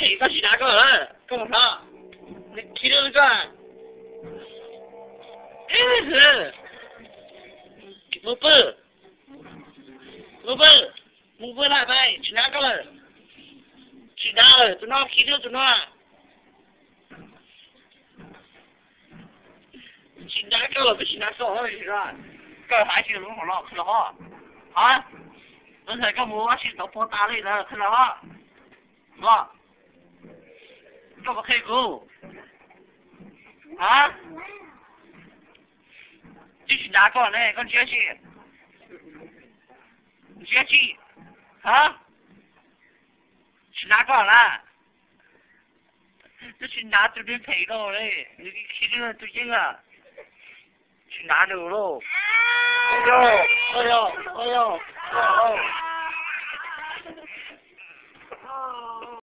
Koj tsis hnav koj lawm, koj mus hnav. Nws khib lub koj. Mus pw, mus pw, mus pw lawm, tsis hnav koj lawm. Tsis hnav lawm, tus no khib lub tus no. Tsis hnav koj los peb tsis hnav koj, koj hais tsis lus hov los qhia los hov. Ha, lub ntawd koj mus ua si tau puag tas li ntawd qhia los hov. Los, koj puas qhia kuv? Ha, twb tsis hnav koj ne, koj ntsia tsi, ntsia tsi. Ha, tsis hnav koj na. Twb tsis hnav tus neeg phem no li, nws khib tus yeeb a. Tsis hnav nws lauj. Yog, yog, yog, yog.